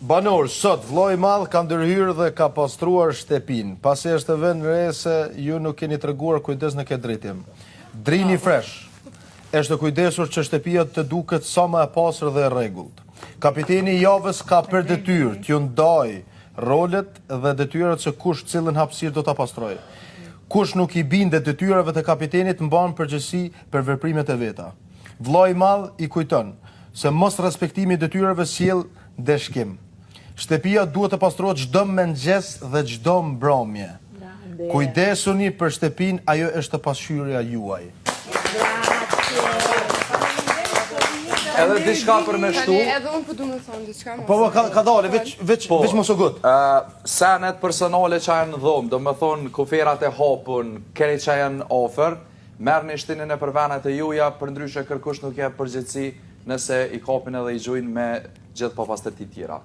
Banor, sot vllai i madh ka ndërhyrë dhe ka pastruar shtëpinë, pasi është vënë re se ju nuk keni treguar kujdes në këtë drejtim. Drini Fresh është kujdesur që shtëpia të duket sa më e pastër dhe e rregullt. Kapiteni i javës ka për detyrë t'ju ndajë rolet dhe detyrat se kush cilën hapësirë do ta pastrojë. Kush nuk i bindet detyrave të kapitenit mban përgjegjësi për veprimet e veta. Vllai i madh i kujton se mos respektimi i detyrave sjell ndëshkim. Shtëpia duhet të pastrohet çdo mëngjes dhe çdo mbrëmje. Kujdesuni për shtëpinë, ajo është pasqyra juaj. Edhe diçka për me shtu. Tani edhe unë po du me thonë diçka. Po po ka ka dalë, veç veç po, veç mos u ngut. Ë senet personale që janë në dhomë, do me thonë kuferat e hapun, krejt që janë afër, merrni shtini nëpër venet e juja, përndryshe kërkush nuk jep përgjegjësi nëse i kapin edhe i gjujnë me gjithë papastërti tjera.